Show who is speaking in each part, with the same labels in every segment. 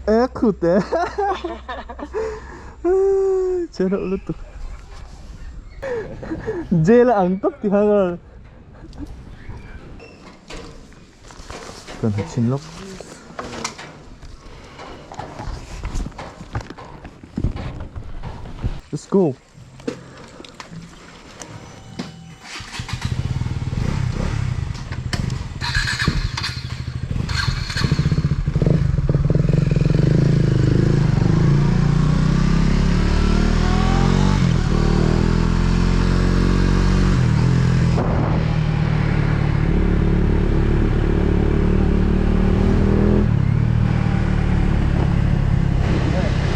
Speaker 1: E khute che reuh lutuk jail a ang tawp ti kha kan ha chhin lawk let's go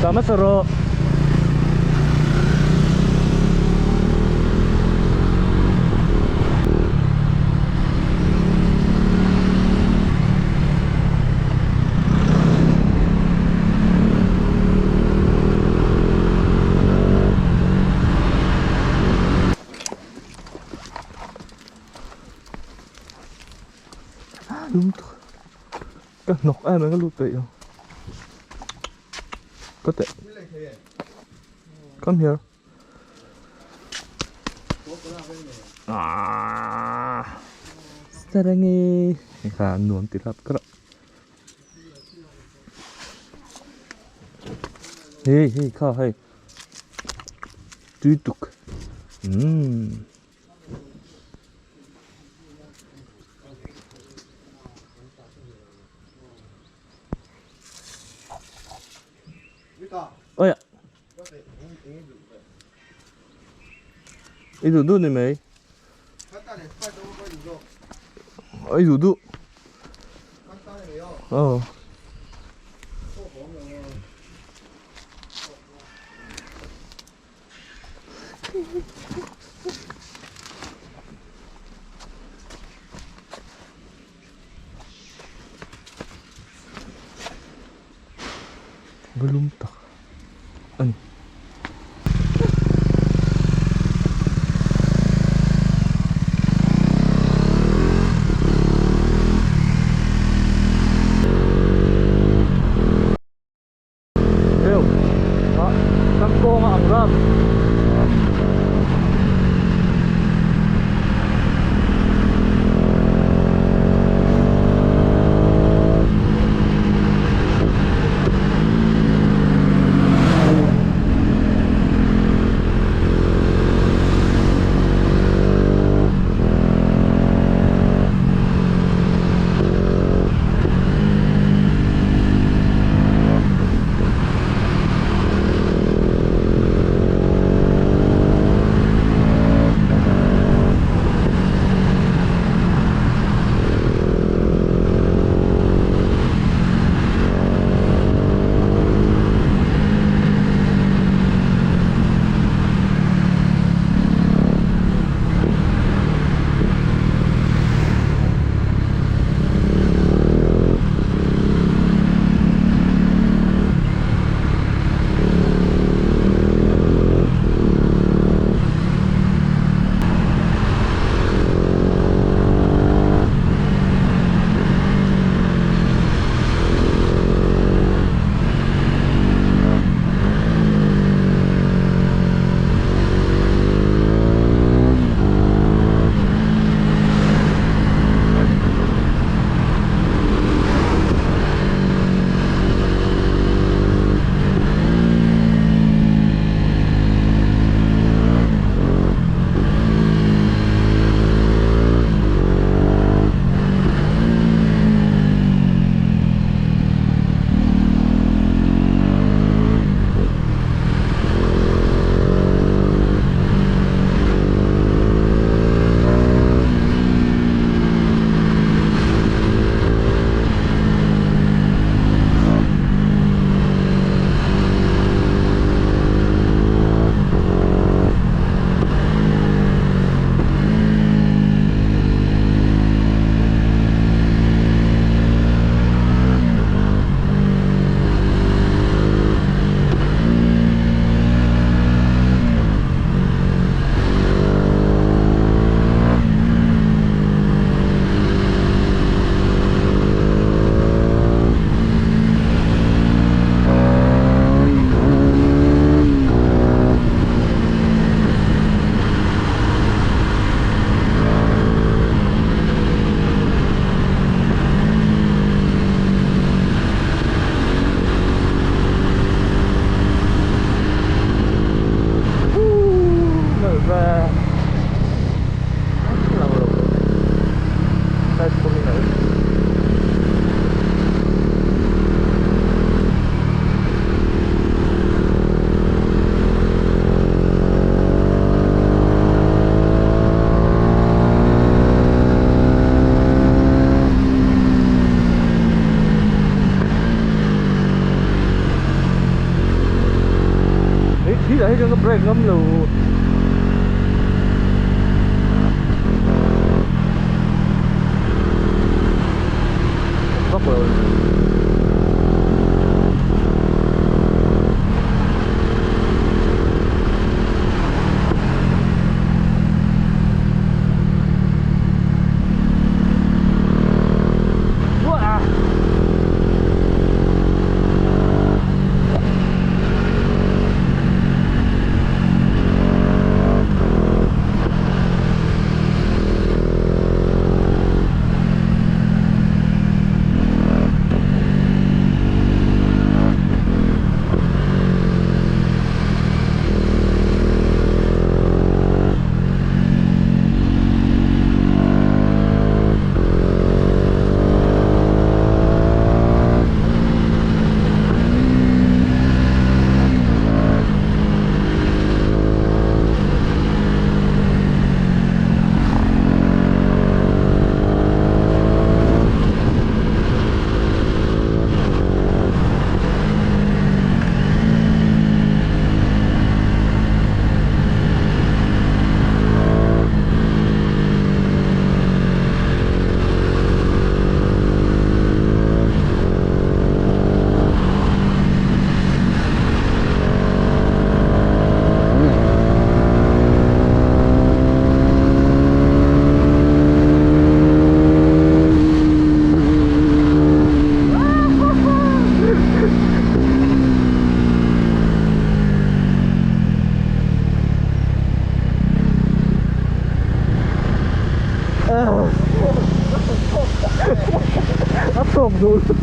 Speaker 1: Tama saro. Đúng Ka hnawk em em ka lut peih lo. Ka teh. Come here. Ah. Sarangi. Kha nuam ti lap kra. Hey hey kha hey. Tui tuk. Mm. Ôi ạ. I duh duh ni mai. I duh duh. Ờ. Va lum tak a ni. Heu ah kan kawng a ang ram. ni mai. Khi lah hi chuan ka brake ngam lo. Vak lo. Uah! A thlawk duh lutuk.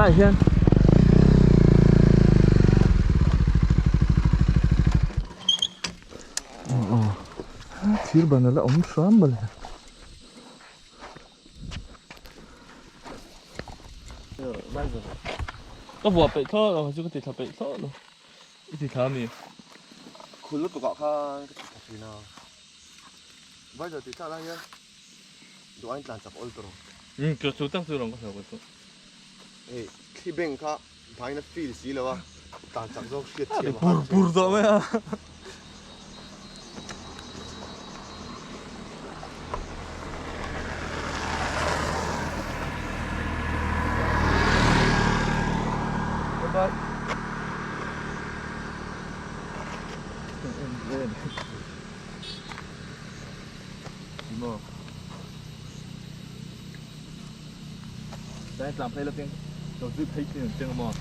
Speaker 1: Tlaiah hian aw aw thir ban a la awm hram mawle. Ka vuah peih thlawt lo chu ka ti thla peih thlawt lo i ti thla ami?
Speaker 2: Khul lutuk ah khan ka ti thla thin a visor tih thlak lai hian duh aiin tlan chak awl tawh rawh.
Speaker 1: Umm chu chu tak chu rawn ka hlau ka chu.
Speaker 2: Hei thli bank kha hmaiin a feel si lo a tlan chak zawk hriat thiam a
Speaker 1: har che. Pur tawh mai a. Bye bye. Dai tlang phei lovin lo zui phei thin ang che maw?